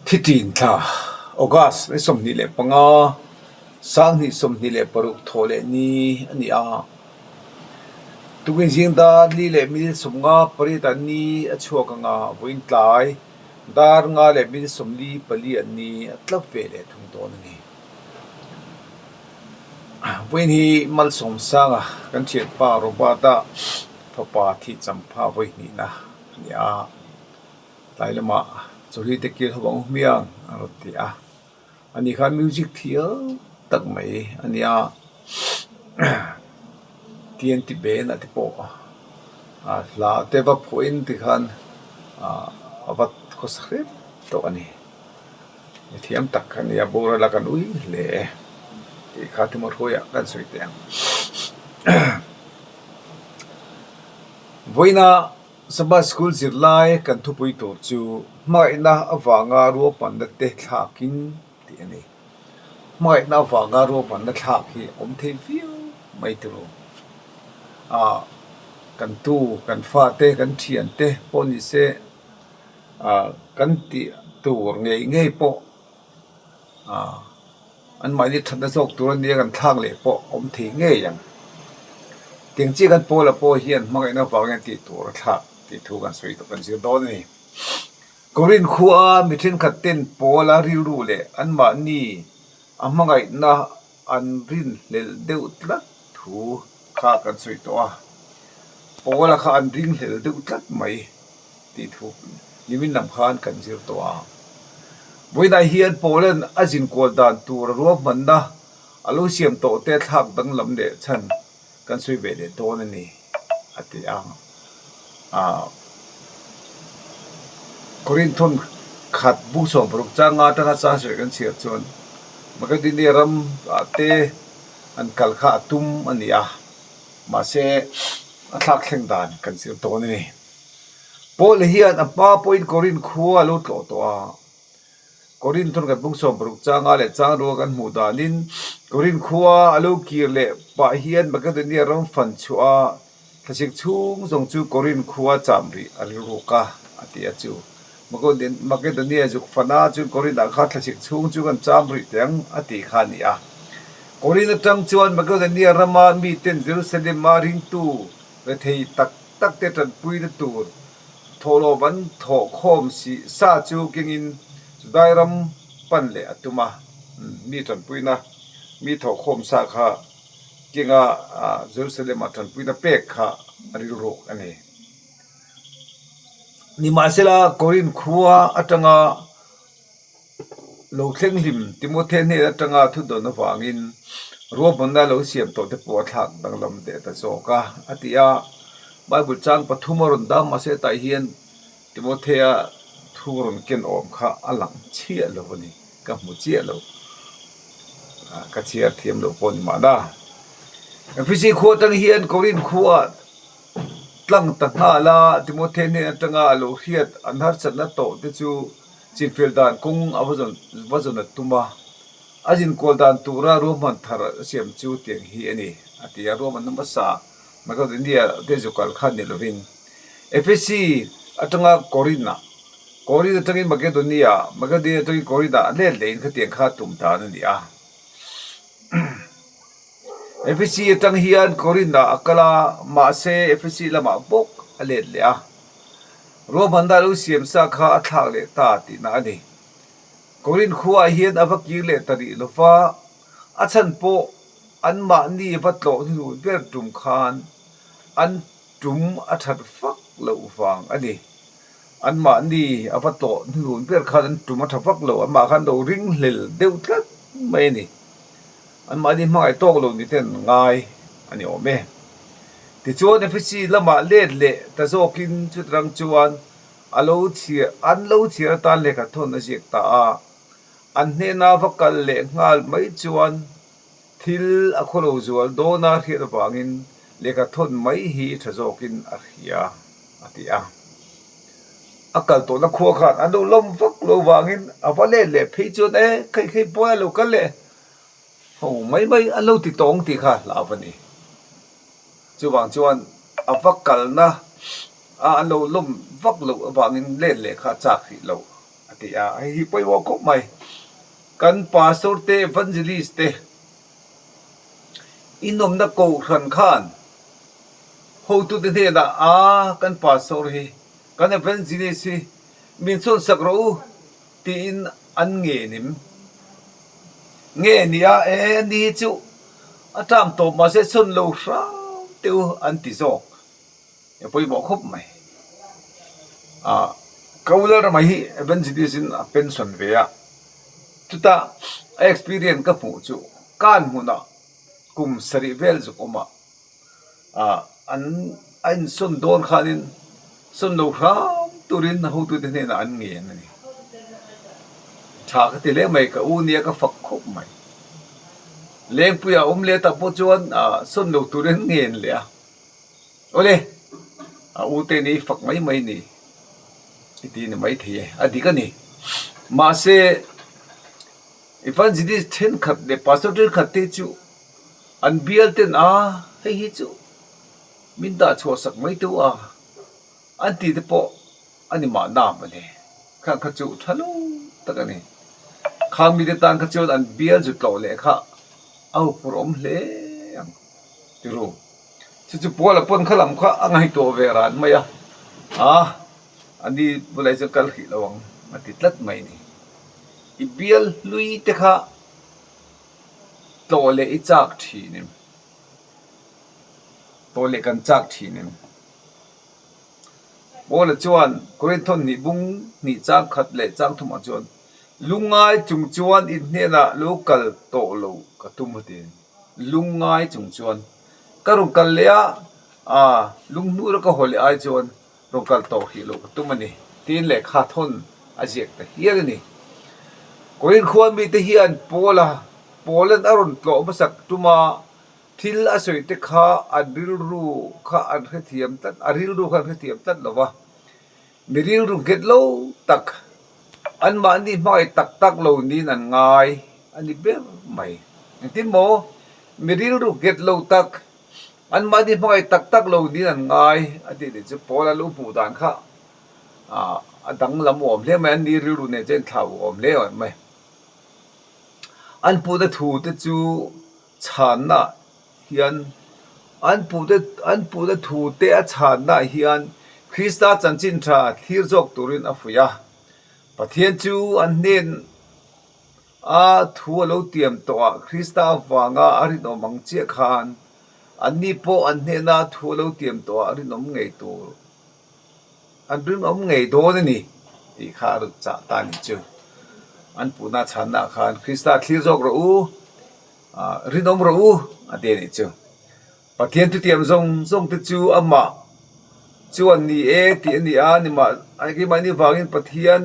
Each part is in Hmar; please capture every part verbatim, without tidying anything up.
Thi tin thla, August ni sawmhni le panga, sanghni sawmhni le paruk Thawlehni a ni a. Tukin zing dar li le minute sawmnga pariet a ni a chhuak ang a, vawiin tlai dar nga le minute sawmli pali a ni a tlap ve le thung dawn a ni. Vawiin hi Malsawmsanga kan ṭhianpa Robert-a fapa thi champha vawi hnina a ni a. Tlai lama Chawrhite kil ho ang hmiang a rawn ti a. Ani khan music thiel tak mai a ni a. T N T band a te pawh, a, hla te va phuin ti khan, a, a va khawsa hrep tawh a ni. Mi thiam tak a ni a, boral a kan ui hle. Ti kha thuma hruaia kan sawi teh ang. Vawiina Sabbath School zirlai kan thupui tur chu hmangaihna avanga ruahmanna te thlakin ti a ni. Hmangaihna avanga ruahmanna thlak hi awm thei viau mai ti ru. A, kan tu, kan fate, kan ṭhiante pawh ni se, a, kan tih tur ngei ngei pawh, a, anmahni ṭhatna zawk tur a nia kan thlak leh pawh awm thei ngei ang. Tiang chi kan Paula pawh hian hmangaihna avangin tih tur a thlak tih thu kan sawi tawh kan zir dawn a ni. Korin khua mi ṭhenkhat ten Paula rilru leh anmahni a hmangaihna an rin hlel deuh tlat thu kha kan sawi tawh a. Paula kha an ring hlel deuh tlat mai tih thu nimin lam khan kan zir tawh a. Vawiinah hian Paulan a zin kual dan tur ruahmanna a lo siam tawh te thlak danglam leh chhan kan sawi ve leh dawn a ni, a ti a. A, Korin thawn khat bung sawm paruk chang nga aṭanga chang sawi kan chhiar chuan Macedonia ram, a, te an kal kha a tum a ni a. Mahse, a thlak thleng dan kan zir dawn a ni. Paula hian a hma pawhin Korin khua a lo tlawh tawh a. Korin thawn khat bung sawm paruk chang nga leh chang ruk kan hmuh danin Korin khua a lo kir leh pah hian Macedonia ram fan chhuah a, thlasik chhung zawng chu Korin khua cham rih a rilruk a, a ti a chu. Makedon-, Macedonia zuk fan a, chuan Korin ah kha thlasik chhung chu kan cham rih teh ang a ti kha a ni a. Korin aṭang chuan Macedonia rama miten Jerusalem-a ringtu rethei tak tak te ṭanpuina tur thawhlawm an thawh khawm si sa chu kengin Judai ram pan leh a tum a. Mi ṭanpuina, mi thawh khawm sa kha kenga, a, Jerusalem-a ṭanpuina pek kha a rilruk a ni. Nimahsela, Korin khua aṭanga lo thleng hlim Timothe hnen aṭanga thudawn avangin ruahmanna lo siam tawh te pawh a thlak danglam leh ta zawk a, a ti a. Bible chang pathum a rawn dam, mahse, tah hian Timothea thu rawn ken awm kha a lang chiah lo a ni, ka hmu chiah lo. A, ka chhiar thiam lo pawh ni mahna. Efesi khua aṭang hian Korin khua tlang ta nghal a, Timothea hnen aṭanga a lo hriat an harsatna tawh te chu chinfel dan kawng a va zawn, va zawn a tum a. A zin kual dan tura ruahman thar a siam chu tiang hi a ni, a ti a. Ruahmanna hmasa Macedonia te zuk kal kha ni lovin, Efesi aṭanga Korin-a, Korin aṭangin Macedonia, Macedonia aṭangin Korin-a a let lehin khatiang kha tum dan a ni a. Efesi aṭang hian Korin-a a kal a, mahse, Efesi lamah bawk a let leh a. Ruahmanna lo siam sa kha a thlak leh ta tihna a ni. Korin khuaah hian a va kir leh ta rih lo va, a chhan pawh anmahni va tlawh hnuhnung ber tum khan an tum a ṭhat vak loh vang a ni. Anmahni a va tlawh hnuhnung ber khan an tum a ṭha vak lo, anmah khan lo ring hlel deuh tlat mai a ni. Anmahni hmangaih tawk lo ni ten ngai a ni awm e. Tichuan, Efesi lamah let leh ta zawkin chuta ṭang chuan a lo chhiar, an lo chhiar atan lehkhathawn a ziak ta a. An hnena va kal leh nghal mai chuan thil a khawlo zual dawna hriat avangin lehkhathawn mai hi ṭha zawkin a hria, a ti a. A kal tawhna khua khan a lo lawm vak lo vangin a va let leh phei chuan, "E, khai khai pawi a lo kal leh ho mai mai," a lo ti tawng tih kha hlau a ni. Chuvang chuan a va kalna a, a lo lawm vak loh avangin let leh kha a chak hrih lo. A ti a, hi poimaw khawp mai. Kan pastor te, evangelist te, in awmna kohran khan hotute hnena, a, kan pastor hi, kan evangelist hi, min sawn sak ro u, tiin an ngen im. Nge ni a, e, ni chu, a tam tawp ma se sawn lo hram te u an ti zawk. E poimaw khawp mai. A, ka u Lalrama hi evangelist in a pension ve a. Tuta a experience ka hmu chu, kan hmuna kum sari vel zuk awm a. A, an, a insawn dawn khanin, sawn lo hram turin hotute hnena an ngen a nih. Ṭha ka ti hle mai, ka u nia ka fak khawp mai. Lengpuia awm le ta pawh chuan, a, sawn lo turin ngen le a. Awle, a u te ni fak mai mai ni. I ti ni mai thei e, a dik a ni. Mahse, evangelist ṭhenkhat le pastor ṭhenkhat te chu an bial ten a, hei hi chu min dah chhuah sak mai teh u a, an ti te pawh a ni mah nam a ni. Khang kha chu ṭha lo tak a ni. Khang mite tan kha chuan an bial zu tlawh leh kha a hupur awm hle ang ti ru. Chu chu Paula pawn kha lam kha a ngaihtuah ve ran mai a. A, ani bulai chu kal hrih lo ang a ti tlat mai ni. I bial hlui te kha tlawh leh i chak ṭhin em? Tlawh leh kan chak ṭhin em? Paula chuan Korinth hnih bung hnih chang khat leh chang thumah chuan, "Lungngai chung chuan in hnena lo kal tawh lo ka tum," a ti. Lungngai chung chuan ka rawn kal leh a, a, lunghnura ka haw leh ai chuan rawn kal tawh hrih lo ka tum a ni, tiin lehkha thawn a ziak ta hial a ni. Korinth khua mite hian Paula, Paulan a rawn tlawh hmasak tuma thil a sawi te kha an rilru kha an hrethiam tlat, a rilru kha an hrethiam tlat lo va. Mi rilru nghet lo tak, anmahni hmangaih tak tak lo niin an ngai a ni ber mai. Engtin maw? Mi rilru nghet lo tak, anmahni hmangaih tak tak lo niin an ngai a ti ni chu Paula lo hmuh dan kha, a, a danglam awm hle mai, anni rilru nen chen thlau awm hle mai. An puhna thu te chu chhanna hian, an puhna, an puhna thu te a chhanna hian Krista chanchin ṭha thlir zawk turin a fuih a. Pathian chu an hnen a thu a lo tiam tawh a, Krista vanga a rinawm ang chiah khan, anni pawh an hnena thu a lo tiam tawh a, a rinawm ngei tur, an rinawm ngei dawn a ni tih kha a rawn chah ta ni chu. An puhna chhanna khan, "Krista thlir zawk rawh u, a, rinawm rawh u," a ti a ni chu. Pathian thutiam zawng zawng te chu amah chuan ni e tih a ni a, ni mah, a, keimahni vangin Pathian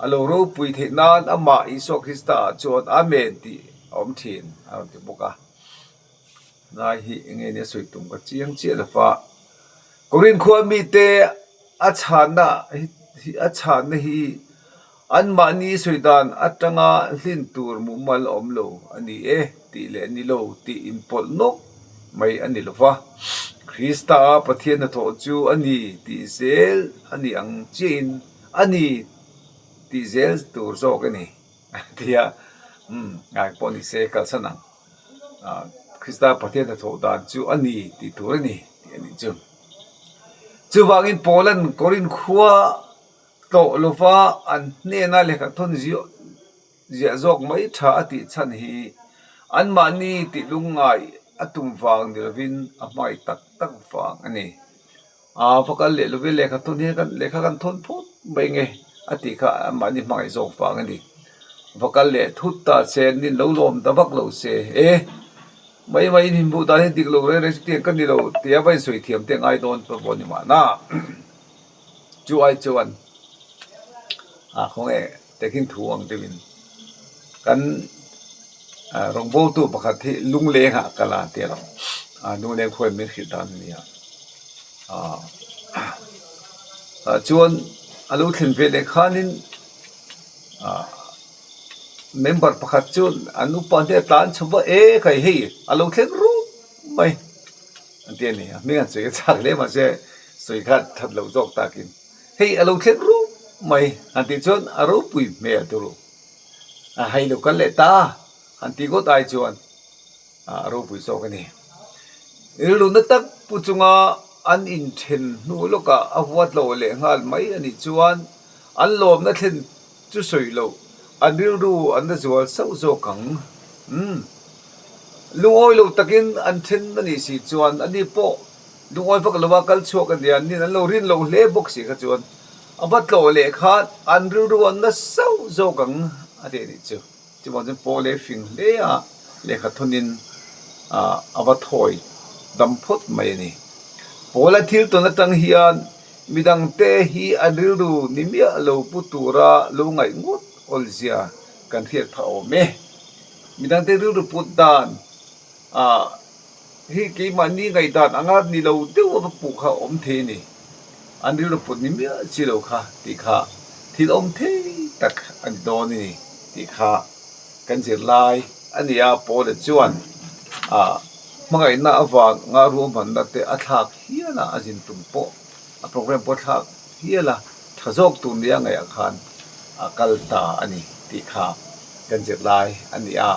a lo ropui theih nan amah Isua Krista ah chuan amen tih a awm ṭhin a rawn ti bawk a. Ngai hi enge ni a sawi tum ka chiang chiah lo va. Korinth khua mite a chhanna hi, hi, a chhanna hi anmahni sawi dan atanga hlin tur mumal awm lo a ni e, tih leh ni lo tih inpawlh nawk mai a ni lo va. Krista a Pathian hnathawh chu a ni tih zel a ni ang chiahin a ni tih zel tur zawk a ni. Tia, um, ngai pawh ni se kalsan ang. A, Krista Pathian hnathawh dan chu a ni tih tur a ni, tih a ni chu. Chuvangin Paulan Korinth khua tlawh lova an hnena lehkha thawn ziah, ziah zawk mai ṭha a tih chhan hi anmahni tih lungngai a tum vang ni lovin a hmangaih tak tak vang a ni. A, va kal leh lovin lehkha thawn hi kan, lehkha kan thawn phawt mai nge, a tih kha anmahni hmangaih zawk vang a ni. Va kal leh thut ta se, nin lo lawm ta vak lo se. E, mai mai in hmuh dan hi dik lo reng reng chu tiang ka ni lo, tia va insawi thiam te ngai dawn pawh ni mah na. Chu ai chuan, a, khawnge, takin thu ang deuhin kan, a, rawngbawl tu pakhat hi Lungleng ah ka la tel ang. A, Lungleng khuan min hriet dan a nia. A, a, chuan a lo thlen ve leh khanin, a, member pakhat chuan an upa hne tlan chho va, e, khai hei, a lo thleng ru mai. An ti a ni, a hming an sawi a chak hle, mahse, sawi kha that lo zawk takin. Hei, a lo thleng ru mai, an ti chuan a ropui hmel turu. A hai lo kal leh ta, an ti ngawt ai chuan a ropui zawk a ni. Rilru na tak pu chunga an inṭhen hnu lawkah a vuat lo leh nghal mai a nih chuan an lawmna thlen chu sawi lo, an rilru an la zual sauh zawk ang. Hmm. Lungawi lo takin an ṭhen a ni si chuan ani pawh lungawi vak lova kal chhuak a nia, nin an lo rin lo hle bawk si kha chuan a va tlawh leh khan an rilru an la sauh zawk ang a ti a nih chu. Chuvang chuan Paula fing hle a, lehkha thunin, a, a va thawi dam phawt mai a ni. Paula thil tawn atang hian midangte hi an rilru ni miah lo pu tura lo ngaih ngawt awlzia kan hriat pha awm e. Midangte rilru put dan, a, hi keimahni ngaihdan anga ni lo deuh a va puh kha awm thei a ni. An rilru put ni miah chi lo kha tih kha thil awm thei tak a ni dawn a ni tih kha kan zirlai a nia. Paula chuan, a, hmangaihna avanga ruahmanna te a thlak hial a, a zin tum pawh, a program pawh thlak hial a, ṭha zawk tur nia ngaihah khan a kal ta a ni tih kha kan zirlai a ni a.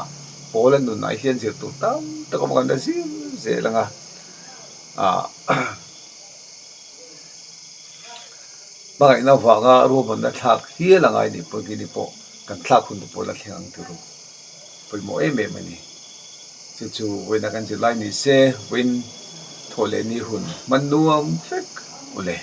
Paula nunah hian zir tur tam tak awm kan la zir zel ang a. A, hmangaihna avanga ruahmanna thlak hial a ngai ni pawh, keini pawh kan thlak hun te pawh la thleng ang ti ru. Pawimawh em em a ni. Chu chu vawiina kan zirlai ni se, vawiin thawhlehni hun hman nuam vek u le.